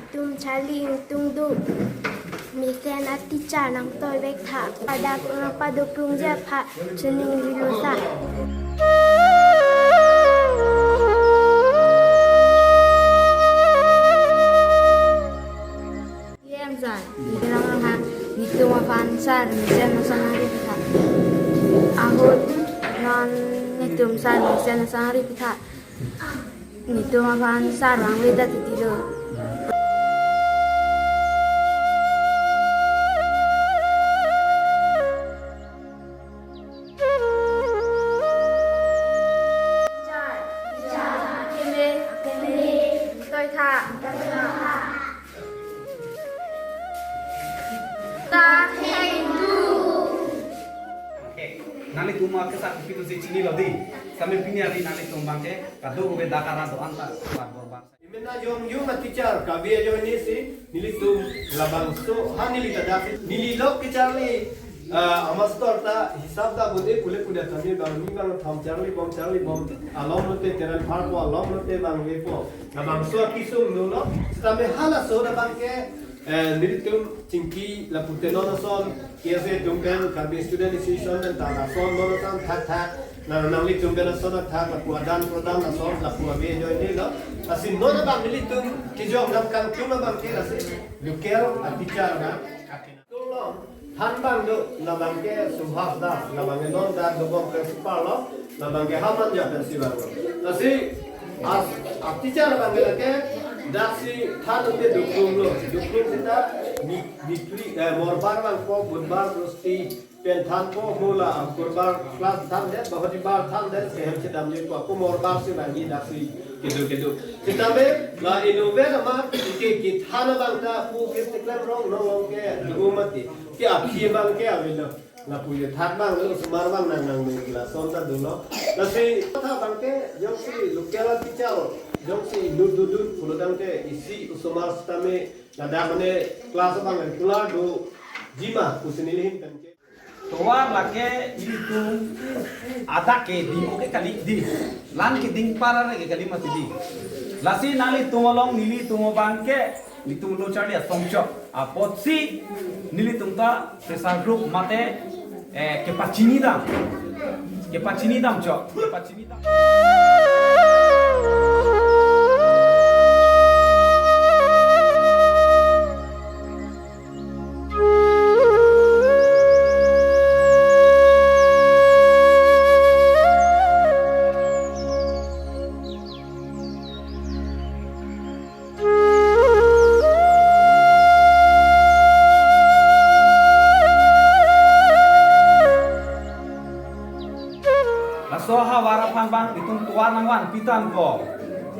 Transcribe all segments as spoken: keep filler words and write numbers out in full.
Tum charli ingtung do. Mesen a-teacher nangtoivek tha. Pada kurang paduk rungja pha chuning rilo sa. Em sir, neli rong rong ha, nelitum aphan sir, mesen ason ari pitha. Ahut non nelitum sir, mesen ason ari pitha. Nelitum aphan sir vangve ta titi do. Toi tha. Ta heng du. Oke. Nanglitum akesar kopi pusi chinilo dei. Sitame pini ari nanglitum abangke kadokave dak arat do-an ta, bar bar bar. Imena jong jong a-teacher kave ajoine si nelitum labangso ha neli ta dak si neli lok kecharli, ah, a-master ta hisap ta bode pule pule tame bang ni bang tham charli bom charli bom along lote teran pharpo along lote bang vepo. Labangso akesung dolo. Sitame halaso labangke, eh, nelitum chingki lapu te non ason, K S A atum pen, Karbi Student Association pen ta lason non ason thakthak, nang nanglitum pen ason thak, lapu adan prodan ason, lapu ave ajoine lo. Lasi non abang nelitum kejong dam kangtung abangke lasi local a-teacher na. Tung lo, than bang do, labangke Subhas Das, labangke non dak dobom principal lo, labangke Hamanja pen si bang lo. Lasi, as, a-teacher labangke lake, dak si than te dukung lo, dukung seta, ni, ni, eh, Morbar bangpo, Budbar, Brosti, pen thanpo, mola, Kurbar, class thandet, Bahadibar thandet, sehem sedam jengpo, ako Morbar si bang ni dak si, kedo, kedo. Sitame, la inove nama, ike, kithan abang ta, pu, kit, tiklem rong, nong, nong ke, dugu mati. Ke aphi abangke avelo. Lapu je thak bang lo, osomar bang nang nang nang lason ta dolo. Lasi tha abangke jongsi local teacher, jongsi inut dodun pulo tangte isi osomar sitame ladak mane class abang regular doji ma pusi neli ahin pen ke. Tovar lake ilitum adak ke ding oke kali dei. Lan keding para ke kali mati dei. Lasi nanglitum along nelitum abangke nelitum lo charli asong chok. Apotsi nelitum ta pressure group mate, eh, kepachini dam. Kepachini dam chok. Kepachini dam. Laso ahavar aphan bang nelitum tovar nangvan pitangpo.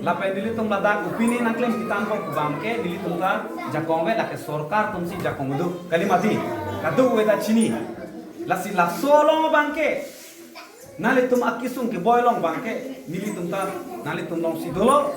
Lapen nelitum ladak opinion nangklem pitangpo pu abangke nelitum ta jakong ave, lake sorkar atumsi jakong do. Kali mati. Kadokave ta chini. Lasi laso along abangke nanglitum akesung keboi along abangke nelitum ta nanglitum alongsi dolo.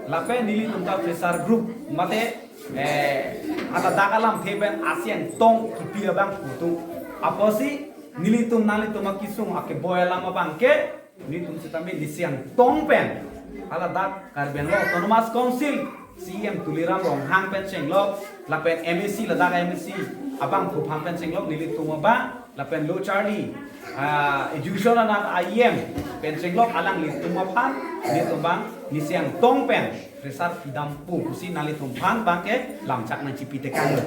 Lapen nelitum ta pressure group mate, eh, haladak alamthe pen isi angtong kipi abang putu. Apotsi nelitum nanglitum akesung akeboi alam abangke nelitum sitame isi angtong pen haladak Karbi Anglong Autonomous Council C E M Tuliram Ronghang pen chenglok, lapen M A C, ladak M A C abangphu aphan pen chenglok, nelitum abang, lapen lo charli, ah, education anak I E M pen chenglok, alanglitum aphan nelitum abang isi angtong pen pressure pidampo pusi nanglitum aphan abangke lamchak nangchipi tekang lo.